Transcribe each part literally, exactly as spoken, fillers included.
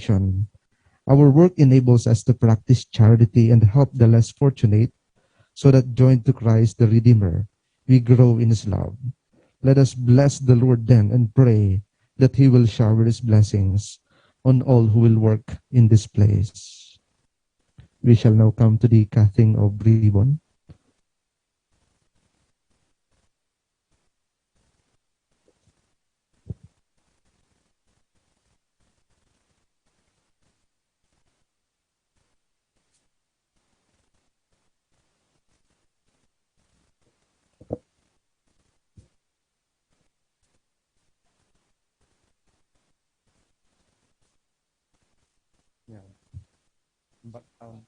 direction. Our work enables us to practice charity and help the less fortunate, so that joined to Christ the Redeemer, we grow in His love. Let us bless the Lord then and pray that He will shower His blessings on all who will work in this place. We shall now come to the casting of ribbon. Yeah. But, um,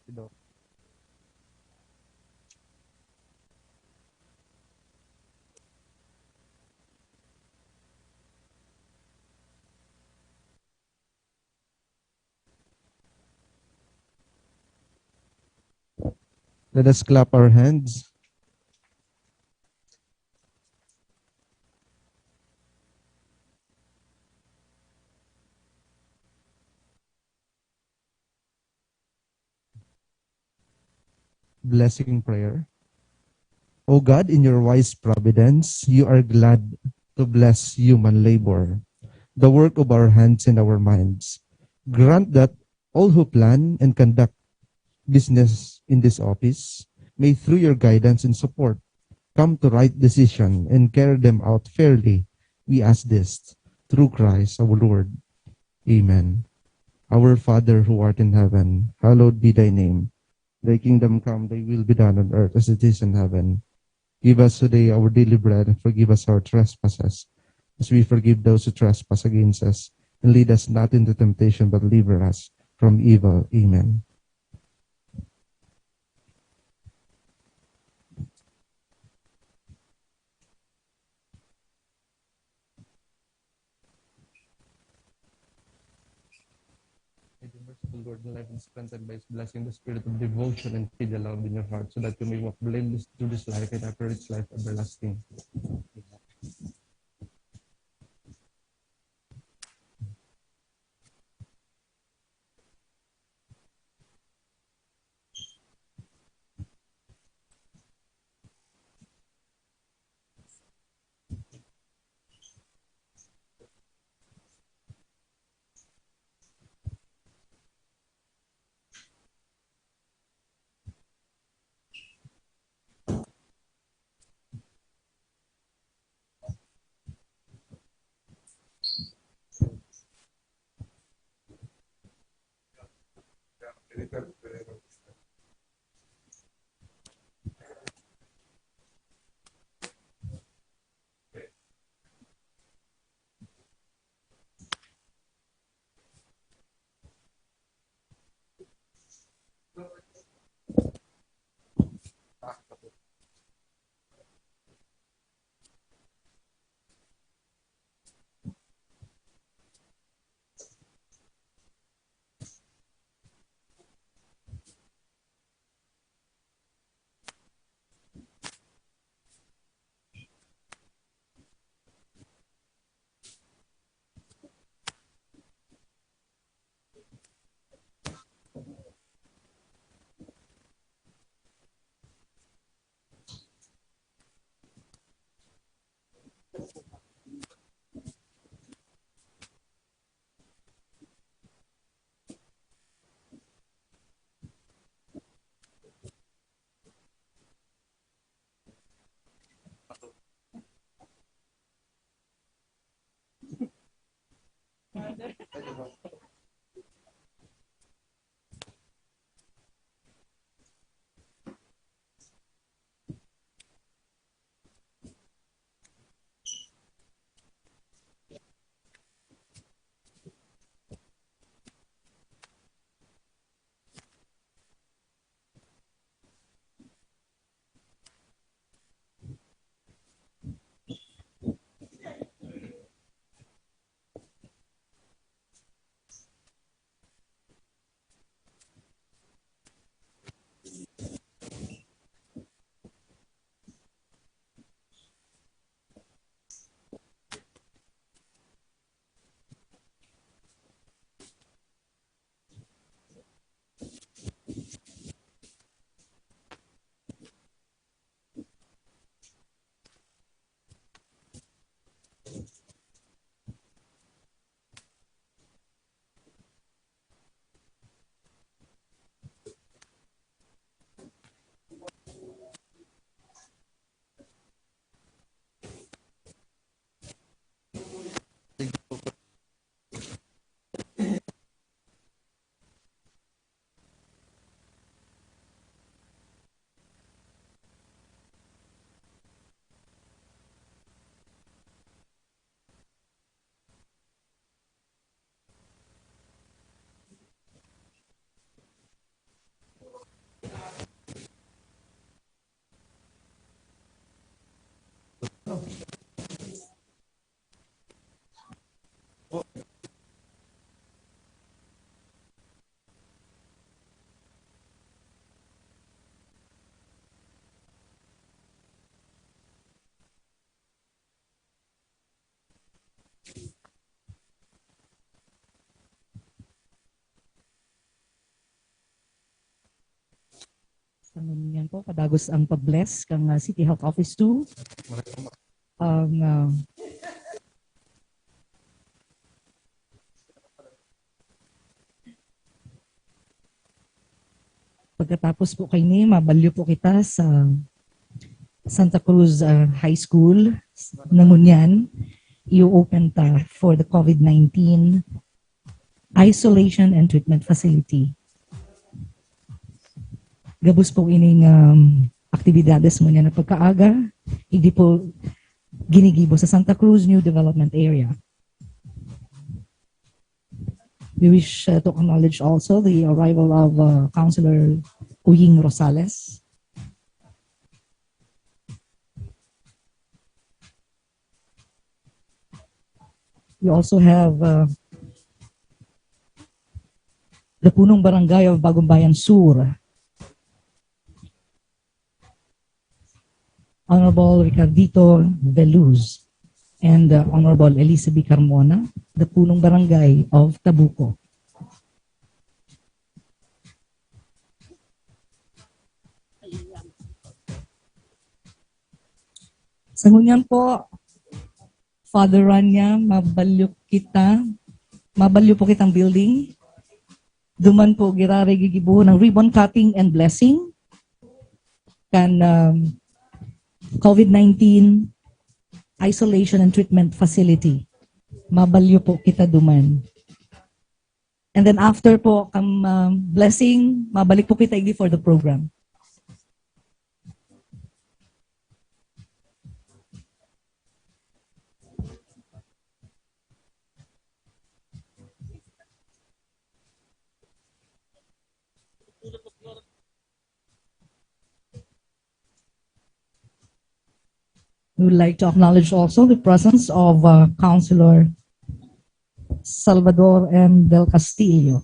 you know, let us clap our hands. Blessing prayer. O God, in your wise providence, you are glad to bless human labor, the work of our hands and our minds. Grant that all who plan and conduct business in this office may, through your guidance and support, come to right decision and carry them out fairly. We ask this through Christ our Lord. Amen. Our Father who art in heaven, hallowed be thy name. Thy kingdom come, thy will be done on earth as it is in heaven. Give us today our daily bread, and forgive us our trespasses, as we forgive those who trespass against us. And lead us not into temptation, but deliver us from evil. Amen. May the merciful Lord enliven, strengthened by His blessing, the spirit of devotion and filial love in your heart, so that you may walk blameless through this life and have a rich life everlasting. po, padagos ang pa-bless kang, ah, City Health Office two. Ang, ah, pagkatapos po kaini, mabalyo po kita sa Santa Cruz, ah, High School, na ngunyan, i-open ta for the COVID nineteen isolation and treatment facility. Gabos po ining, um, aktibidades ngunyan na pagkaaga, igdi po ginigibo sa Santa Cruz New Development Area. We wish, uh, to acknowledge also the arrival of, uh, Councilor Uying Rosales. We also have, uh, the Punong Barangay of Bagumbayan Sur, Honorable Ricardito Veluz, and, uh, Honorable Elisa B. Carmona, the Punong Barangay of Tabuco. Sa ngunyan po, Father Rania, mabalyo kita, mabalyo po kitang building. Duman po, girare gigibo ng ribbon cutting and blessing kan, um, COVID nineteen isolation and treatment facility. Mabalyo po kita duman. And then after po, um, um, blessing, mabalik po kita igdi for the program. We would like to acknowledge also the presence of, uh, Councilor Salvador M. Del Castillo.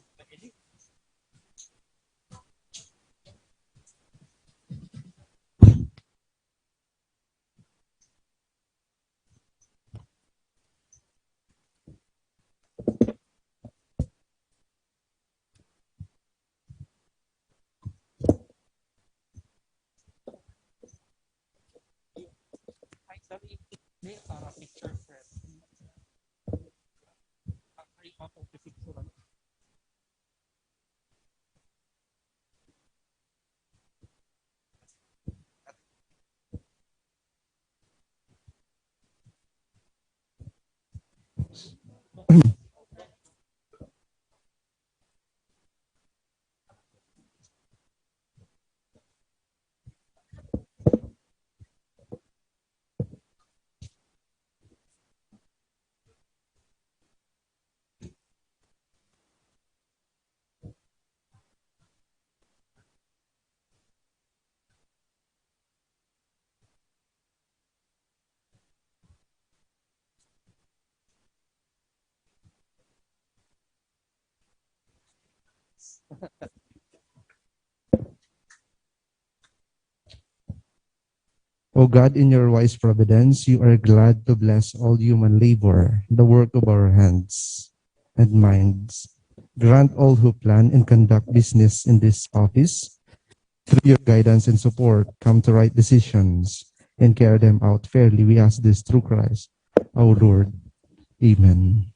O God, in your wise providence, you are glad to bless all human labor, the work of our hands and minds. Grant all who plan and conduct business in this office, through your guidance and support, come to right decisions and carry them out fairly. We ask this through Christ our Lord. Amen.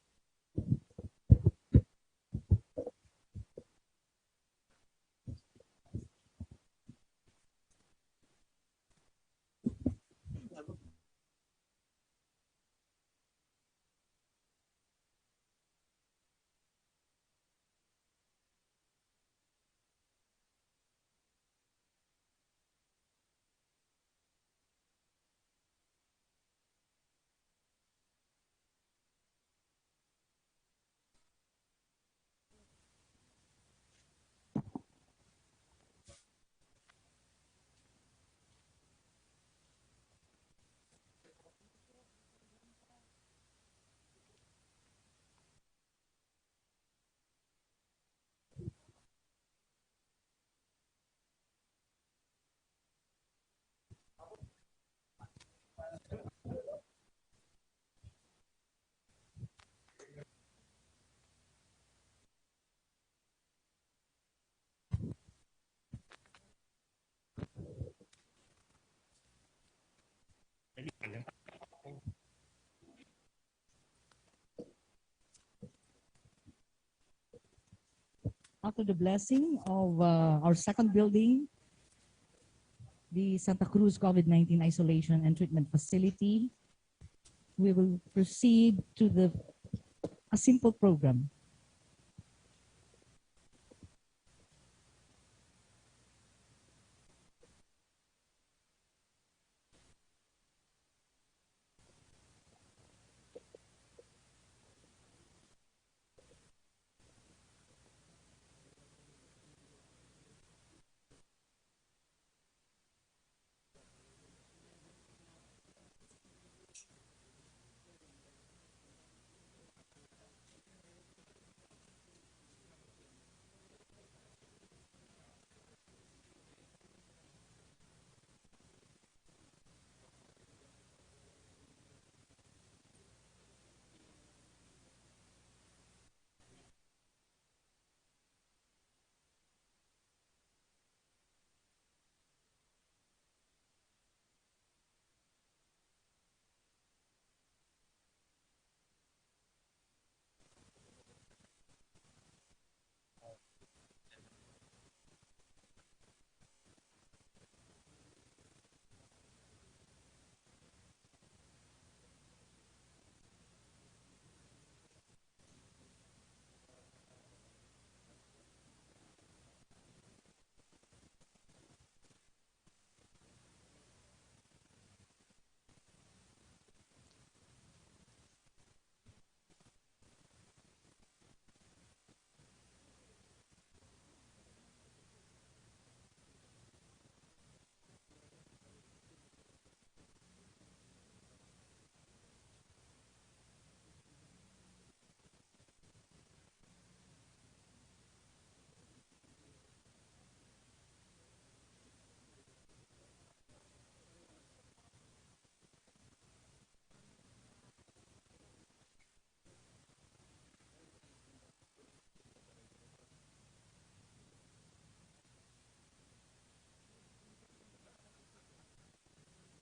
After the blessing of uh, our second building, the Santa Cruz COVID nineteen Isolation and Treatment Facility, we will proceed to the a simple program.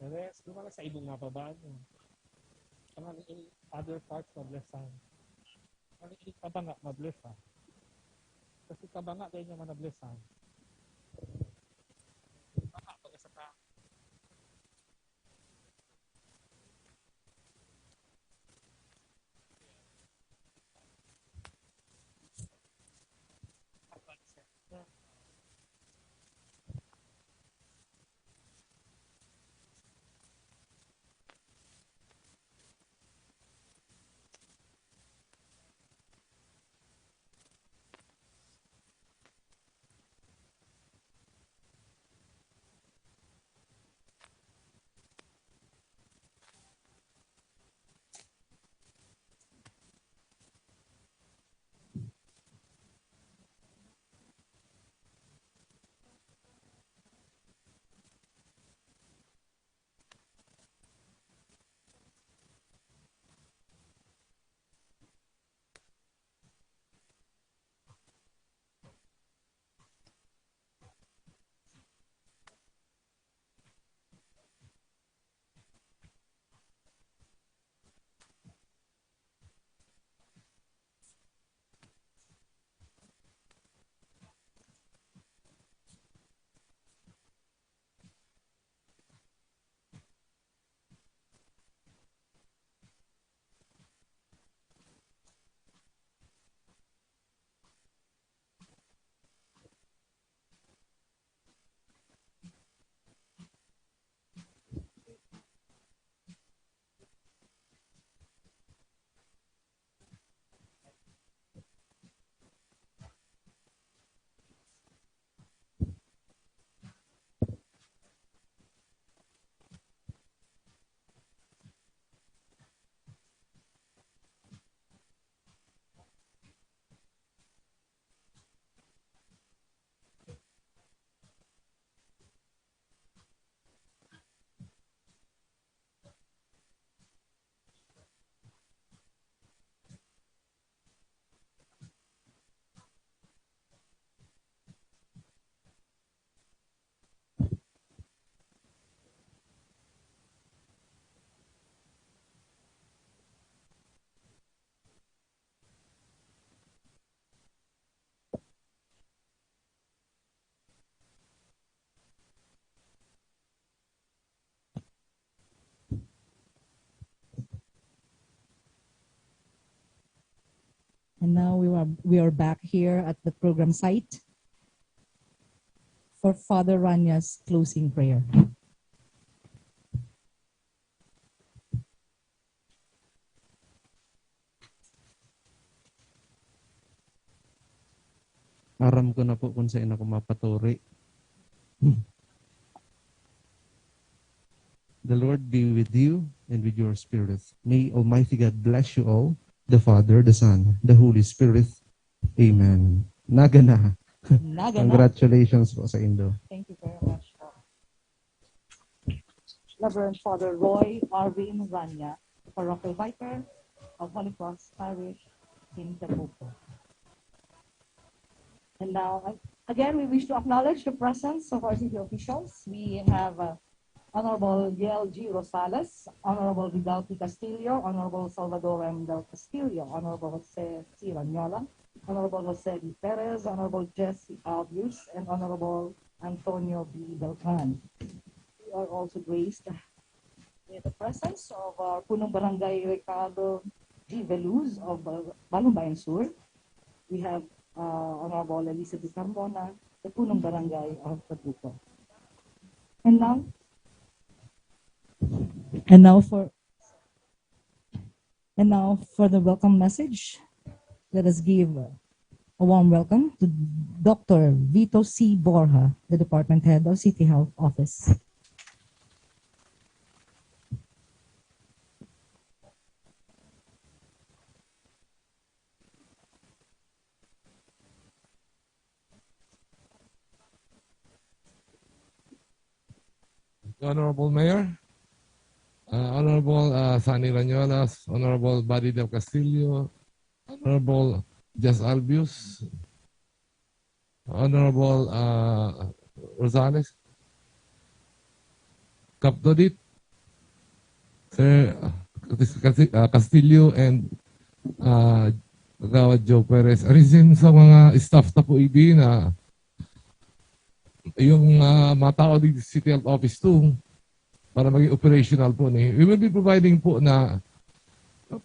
Teres, lumala sa ibong nga babae. Ang in other parts, mablessan. Ang in kabanga, mablessan. Kasi kabanga, dahil niya manablessan. Baka pag sa ta- And now we are, we are back here at the program site for Father Ranya's closing prayer. Aram ko na po kung saan ako mapaturi. The Lord be with you and with your spirit. May Almighty God bless you all, the Father, the Son, the Holy Spirit. Amen. Naga na. Naga na. Congratulations po sa indo. Thank you very much. Reverend Father Roy Arvin Ranya, Parochial Vicar of Holy Cross Parish in Tabuco. And now, I- again, we wish to acknowledge the presence of our city officials. We have uh, Honorable Yel G. Rosales, Honorable Vidal P. Castillo, Honorable Salvador M. Del Castillo, Honorable Jose C. Ranyola, Honorable Jose D. Perez, Honorable Jesse Albius, and Honorable Antonio B. Beltran. We are also graced with the presence of our Punong Barangay Ricardo G. Veluz of Bal- Balumbayan Sur. We have uh, Honorable Elizabeth Carmona, the Punong Barangay of Tabuco. And now, and now for and now for the welcome message. Let us give a warm welcome to Doctor Vito C. Borja, the department head of City Health Office. Honorable Mayor, uh, Honorable uh, Sonny Ranyolas, Honorable Buddy Del Castillo, Honorable Jess Albius, Honorable uh, Rosales, Cap Dodit, Sir uh, Castillo, and uh, Kagawad Joe Perez. Arisin sa mga staff ta po idi na yung uh, mga tao di City Health Office two para maging operational po ni. We will be providing po na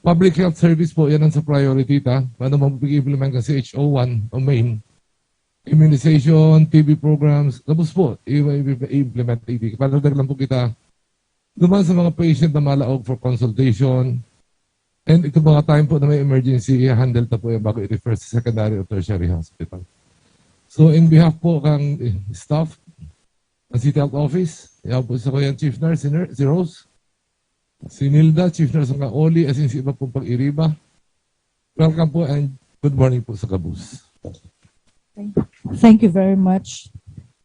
public health service po, yan ang sa priority ta. Paano mag-implement ka C H O one o main? Immunization, T B programs, tapos po, i-implement. Ipadagdag lang po kita duman sa mga patient na malaog for consultation. And ito mga time po na may emergency, i-handle ta po yan bago i-refer sa secondary or tertiary hospital. So in behalf po kang staff ng City Health Office, yan po sa kuyang chief nurse, si, nurse, si Rose, si Nilda, chief nurse ng Oli, as in si iba pong pag-iriba. Welcome po and good morning po sa Gabus. Thank you very much,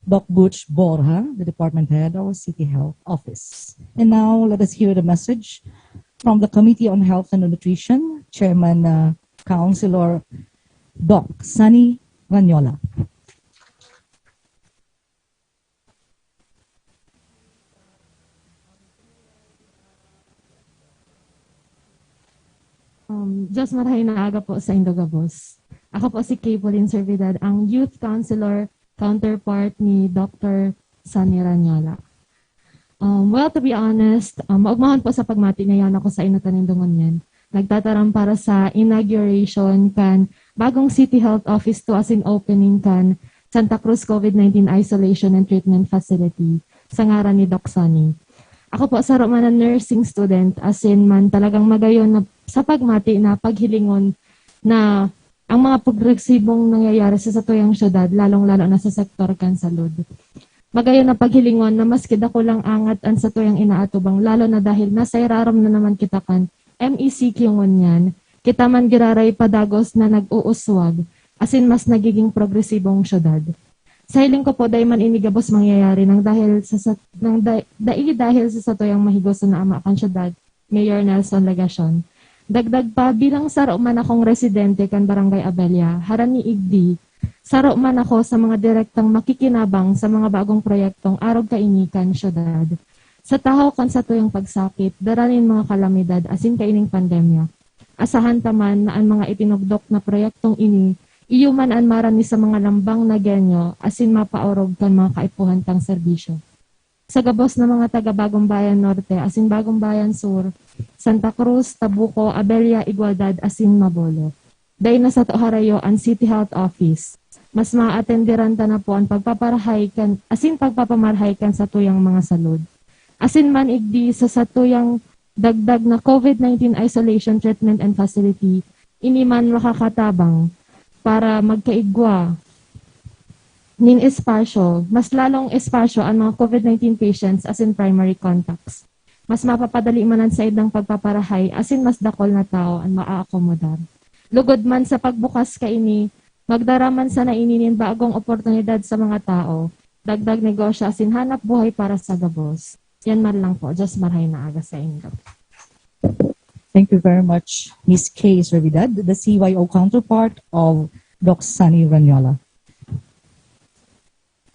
Doc Butch Borja, the department head of City Health Office. And now, let us hear the message from the Committee on Health and Nutrition, Chairman uh, Councilor Doc Sonny Ranyola. Um, Diyos, marahay na aga po sa Indogabos. Ako po si Kay Pauline Servidad, ang Youth Counselor counterpart ni Doctor Sonny Ranyola. Um, well, to be honest, um, maugmahon po sa pagmati na yan ako sa inutan ng dungon yan. Nagtataram para sa inauguration kan bagong City Health Office two as in opening kan Santa Cruz COVID nineteen Isolation and Treatment Facility sa ngaran ni Doc Sonny. Ako po, saro man ang nursing student, as in man talagang magayon na sa pagmati na paghilingon na ang mga progresibong nangyayari sa satuyang syudad, lalong-lalo na sa sektor kan salud. Magayon na paghilingon na maski dakulang angat ang satuyang inaatubang, lalo na dahil nasa irarom na naman kita kan M E C Q ngunyan, kita man giraray padagos na nag-uuswag, asin mas nagiging progresibong syudad. Sa hiling ko po, dai man ini gabos mangyayari nang dahil sa, sa nang da, dai dahil sa satuyang mahigos na ama kan syudad, Mayor Nelson Legacion. Dagdag pa, bilang saro man akong residente kan Barangay Abella, harani igdi, saro man ako sa mga direktang makikinabang sa mga bagong proyektong arog kaini kan syudad. Sa tahaw kan satuyang pagsakit, dara nin mga kalamidad asin kaining pandemya, asahan ta man na an mga itinugdok na proyektong ini iyo man an marani sa mga lambang na genyo asin mapaorog kan mga kaipuhan tang serbisyo. Sa gabos na mga taga Bagong Bayan Norte asin Bagong Bayan Sur, Santa Cruz, Tabuco, Abella, Igualdad asin Mabolo. dai na sato harayo an City Health Office. Mas maatenderan ta na po an pagpaparahay kan, asin pagpapamarahay kan satuyang mga salud. Asin man igdi sa satuyang dagdag na COVID nineteen isolation treatment and facility, ini man makakatabang para magkaigwa nin espasyo, mas lalong espasyo an mga COVID nineteen patients asin primary contacts. Mas mapapadali man an saindang pagpaparahay asin mas dakol na tawo an maaakomodar. Lugod man sa pagbukas kaini, magdara man sana ini nin bagong oportunidad sa mga tawo, dagdag negosyo asin hanap buhay para sa gabos. Yan man lang po. Diyos marhay na aga sa inyo. Thank you very much, Miss Kay Servidad, the C Y O counterpart of Doc Sunny Ranyola.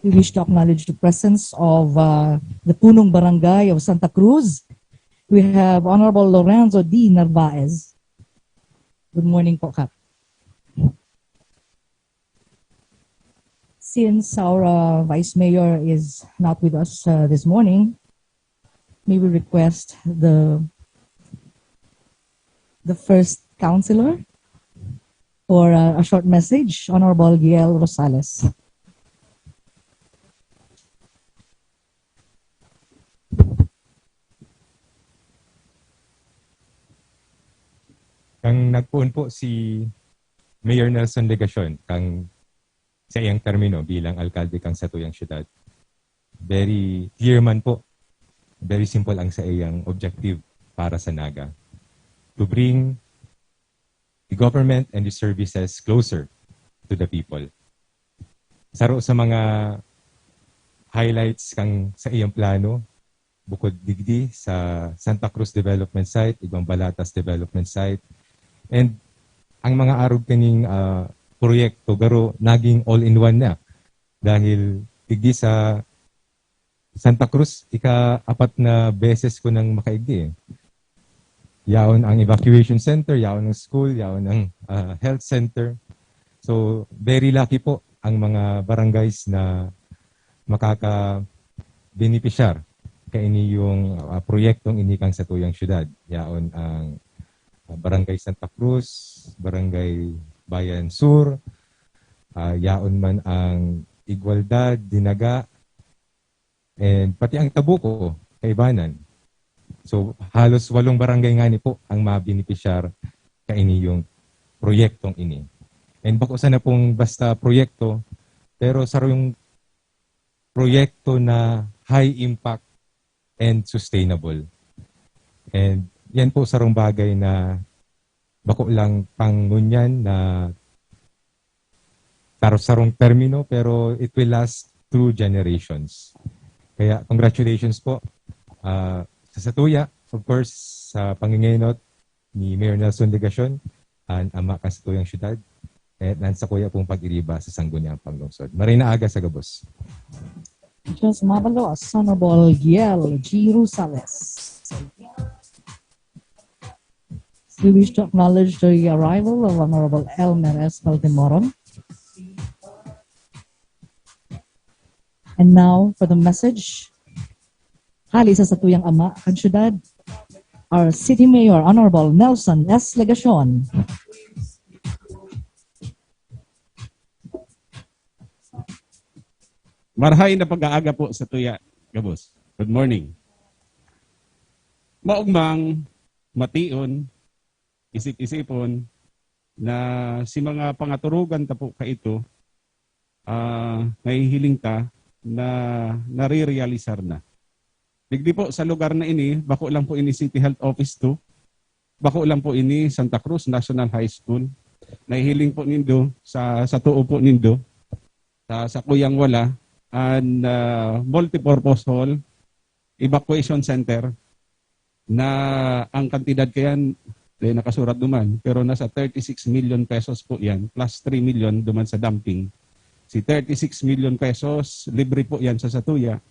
We wish to acknowledge the presence of uh, the Punong Barangay of Santa Cruz. We have Honorable Lorenzo D. Narvaez. Good morning po, Kap. Since our uh, Vice Mayor is not with us uh, this morning, may we request the the first counselor for uh, a short message, Honorable Giel Rosales. Kang nagpoon po si Mayor Nelson Legacion kang sa iyang termino bilang alkalde kang satuyang syudad. Very clear man po, very simple ang sa iyang objective para sa Naga. To bring the government and the services closer to the people. Saro sa mga highlights kang sa iyang plano, bukod digdi sa Santa Cruz Development Site, Ibang Balatas Development Site, and ang mga arog kaning uh, proyekto, garo naging all-in-one na. Dahil digdi sa Santa Cruz, ika-apat na beses ko nang makaigdi eh. Yaon ang evacuation center, yaon ang school, yaon ang uh, health center. So, very lucky po ang mga barangays na makaka-beneficiar kaini yung uh, proyektong ini kang satuyang syudad. Yaon ang uh, Barangay Santa Cruz, Barangay Bayan Sur, uh, yaon man ang Igualdad, Dinaga, and pati ang Tabuco, Kaibanan. So halos walong barangay ngani po ang mabenepisyar kaini yung proyektong ini. And bako sana pong basta proyekto, pero sarong proyekto na high impact and sustainable. And yan po sarong bagay na bako lang pang ngunyan na sarong termino, pero it will last through generations. Kaya congratulations po uh, sa satuya, of course, sa pangingenot ni Mayor Nelson Legacion, ang ama kan satuyang syudad, at ang sakuya pong pag-iriba sa sangguniang panglungsod. Maray na aga sa gabos. Diyos mabalos, Honorable Giel G. Rosales. We wish to acknowledge the arrival of Honorable Elmer S. Baltimoron. And now for the message. Hali sa satuyang ama kan syudad, our City Mayor, Honorable Nelson S. Legacion. Marhay na pag-aaga po sa tuya, gabos. Good morning. Maugmang, mation, isip-isipon, na si mga pangaturugan ta po kaito, uh, nahihiling ta na nare-realisar na. Digdi po sa lugar na ini, bako lang po ini City Health Office two, bako lang po ini Santa Cruz National High School. Nahihiling po nindo sa, sa tuo po nindo, sa, sa kuyang wala, an uh, multipurpose hall, evacuation center, na ang kantidad kayan, eh, nakasurat duman, pero nasa thirty-six million pesos po yan, plus three million duman sa dumping. Si thirty-six million pesos, libre po yan sa satuya.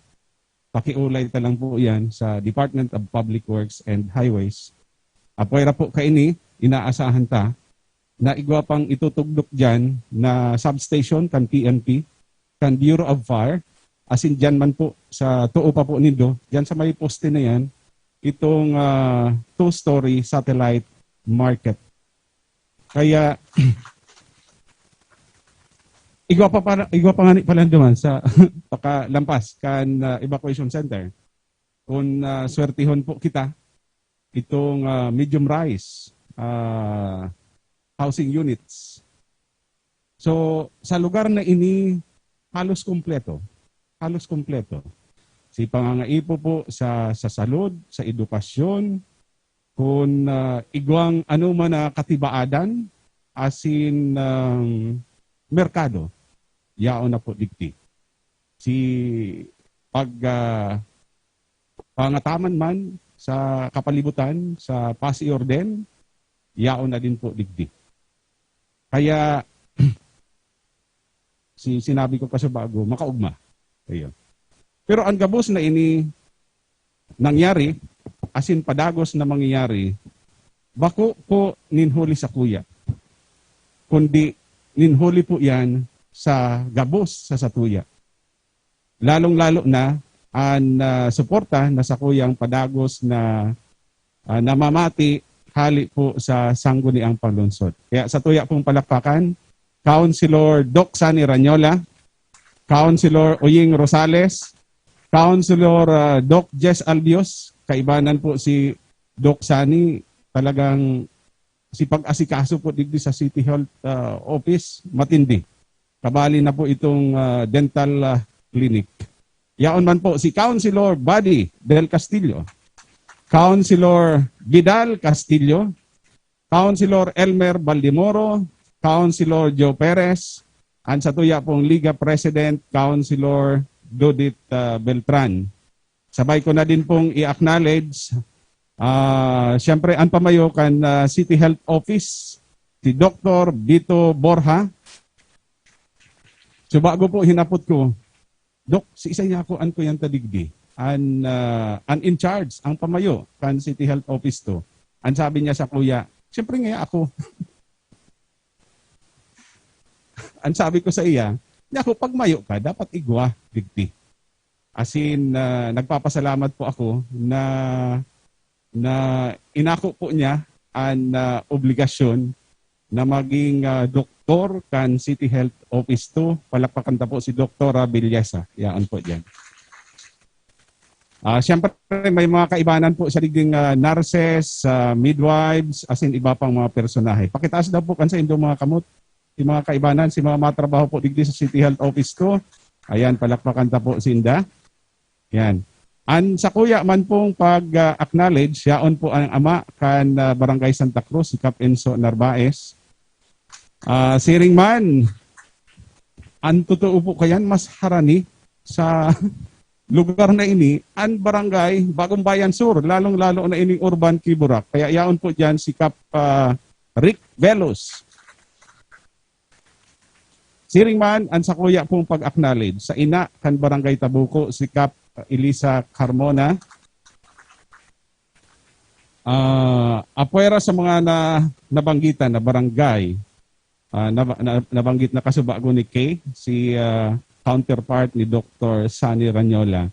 Pakiulay ta lang po yan sa Department of Public Works and Highways. Apwera po kaini, inaasahan ta na igwa pang itutugdok dyan na substation kan P N P, kan Bureau of Fire, asin dyan man po sa tuo pa po nindo, dyan sa may poste na yan, itong uh, two-story satellite market. Kaya, igwa pa, para, igwa pa nga ni palanduman sa pakalampas kan ah, evacuation center. Kung ah, swertihon po kita, itong ah, medium rise ah, housing units. So, sa lugar na ini, halos kompleto. Halos kompleto. Si pangangaipo po sa, sa salud, sa edukasyon, kung ah, igwang ano man na katibaadan, asin um, merkado, yaon na po digdi. Si pag ah, pangataman man sa kapalibutan, sa pasi orden, yaon na din po digdi. Kaya, si, sinabi ko kasubago, makaugma. Ayun. Pero ang gabos na ini nangyari, asin padagos na mangyayari, bako po nin huli sa kuya, kundi nin huli po yan sa gabos sa satuya. Lalong-lalo na ang ah, suporta na sakuyang padagos na ah, namamati hali po sa sangguniang panlungsod. Kaya sa tuya pong palakpakan, Councilor Doc Sani Ranyola, Councilor Uying Rosales, Councilor ah, Doc Jess Albios, kaibanan po si Doc Sani, talagang si pag-asikaso po digdi sa City Health ah, Office, matindi. Kabali na po itong ah, dental ah, clinic. Yaon man po si Councilor Buddy Del Castillo, Councilor Vidal Castillo, Councilor Elmer Baldimoro, Councilor Joe Perez, ang satuya pong Liga President, Councilor Dodit ah, Beltran. Sabay ko na din pong i-acknowledge, ah, siyempre, ang pamayo kan ah, City Health Office, si Doktor Vito Borja. So, bago po hinapot ko, "Dok, si isa niya ako, an ko yan tadigdi?" An, ah, an in charge, ang pamayo kan City Health Office to. Ang sabi niya sa kuya, "Siyempre nga ako." Ang sabi ko sa iya, "Niya ako, pag mayo ka, dapat igwa, digdi." Asin, ah, nagpapasalamat po ako na, na inako po niya an ah, obligasyon na maging ah, doktor kan City Health Office two. Palakpakan ta po si Doktora Villesa. Yaon po diyan. Ah, siyempre, may mga kaibanan po sa digding ah, nurses, ah, midwives, asin iba pang mga personahe. Pakitaas daw po kan sa indong mga kamot, si mga kaibanan, si mga matrabaho po digdi sa City Health Office two. Ayan, palakpakan ta po sinda. Yan. An sakuya man pong pag-acknowledge, yaon po ang ama kan ah, Barangay Santa Cruz, si Kap Enzo Narvaez. Ah, siring man, ang totoo po kayan, mas harani sa lugar na ini, ang barangay Bagong Bayan Sur, lalong-lalo na ining Urban Kiburak. Kaya yaon po diyan si Kap ah, Rick Velos. Siring man, ang sakuya pong pag-acknowledge sa ina kan Barangay Tabuco, si Kap Elisa Carmona. Ah, apwera sa mga na, nabanggitan na barangay, ah, naba-, na, nabanggit na kasubago ni Kay, si ah, counterpart ni Doktor Sunny Ranyola.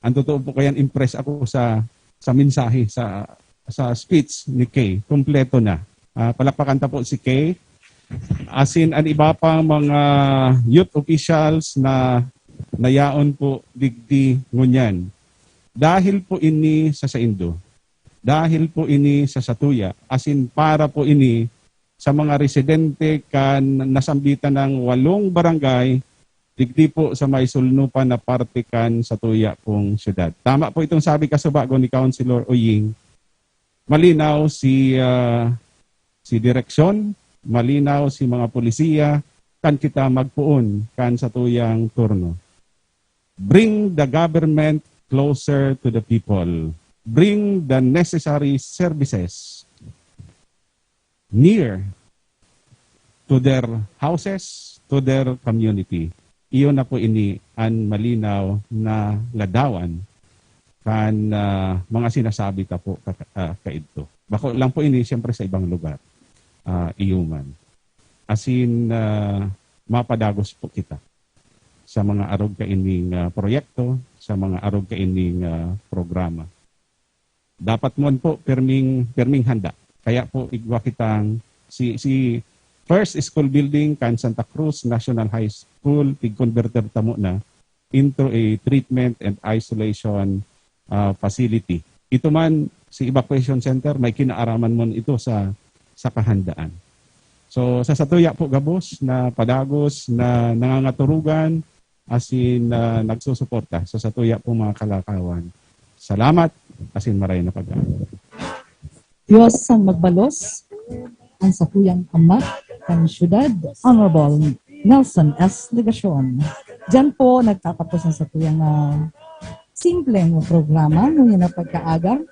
Ang totoo po kayan, impress ako sa, sa mensahe, sa, sa speech ni Kay. Kompleto na. Ah, palakpakan ta po si Kay. Asin an iba pang mga youth officials na nayaon po digdi ngunyan. Dahil po ini sa saindo. Dahil po ini sa satuya. Asin para po ini sa mga residente kan nasambitan ng walong barangay digdi po sa may sulnupan na parte kan satuya pong syudad. Tama po itong sabi kasubago ni Councilor Oying. Malinaw si ah, si direksyon, malinaw si mga polisiya, kan kita magpoon kan satuyang turno. Bring the government closer to the people. Bring the necessary services near to their houses, to their community. Iyon na po ini an malinaw na ladawan kan ah, mga sinasabi ta po ka, ah, kaidto. Bako lang po ini, siyempre, sa ibang lugar. Ah, iyo man. Asin, ah, mapadagos po kita sa mga arog kaining ah, proyekto, sa mga arog kaining ah, programa. Dapat man po pirming, pirming handa. Kaya po igwa kitang Si, si first school building kan Santa Cruz National High School, tig-converter tamo na into a treatment and isolation, ah, facility. Ito man, si evacuation center, may kinaaraman mo ito sa, sa kahandaan. So, sa satuya po gabos na padagos na nangangaturugan, asin, ah, nagsusuporta sa satuya pong mga kalakawan. Salamat, asin maray na pag-aari. Diyos ang magbalos, ang satuyang ama kan syudad, Honorable Nelson S. Legacion. Diyan po nagtatapos ang satuyang, ah, simpleng programa ngunyan na pagkaaga.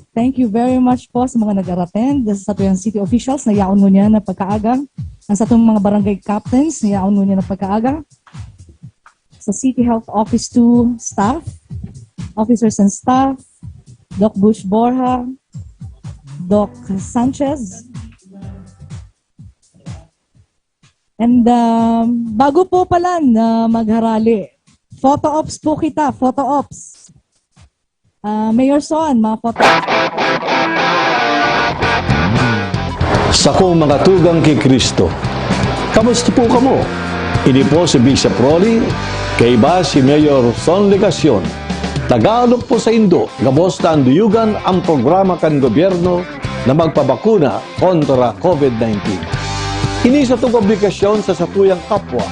Thank you very much po sa mga nag-attend, sa satuyang city officials na yaon ngunyan na pagkaaga, ang satong mga barangay captains na yaon ngunyan na pagkaaga, sa City Health Office two staff, officers and staff, Doc Bush Borja, Doc Sanchez. And um, bago po pala na magharali, photo ops po kita, photo ops. Ah, Mayor Son, mga photo ops. Sakong mga tugang ki Cristo. Kamusta po kamo? Ini po si Bishop Rolly, kaiba si Mayor Son Legacion. Tagalog po sa Indo, gabos ta anduyugan ang programa kan gobyerno na magpabakuna kontra COVID nineteen. Ini satong obligasyon sa satuyang kapwa,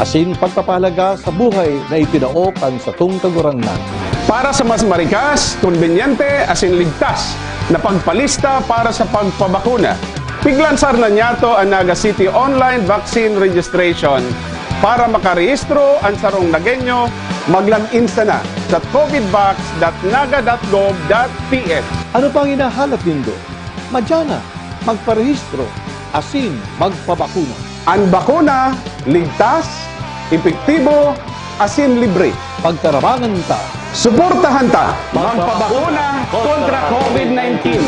asin pagpapahalaga sa buhay na itinao kan satong Kagurangnan. Para sa mas marikas, konbinyente, asin ligtas na pagpalista para sa pagpabakuna, piglansar na niyato an Naga City Online Vaccine Registration. Para makarehistro an sarong Nagueño, mag-log in sana sa covidvax dot naga dot gov dot P H. Ano pang hinahalat nindo? Madya na, magparehistro, asin magpabakuna. An bakuna, ligtas, epektibo, asin libre. Pagtarabangan ta. Suportahan ta. Magpabakuna kontra COVID nineteen.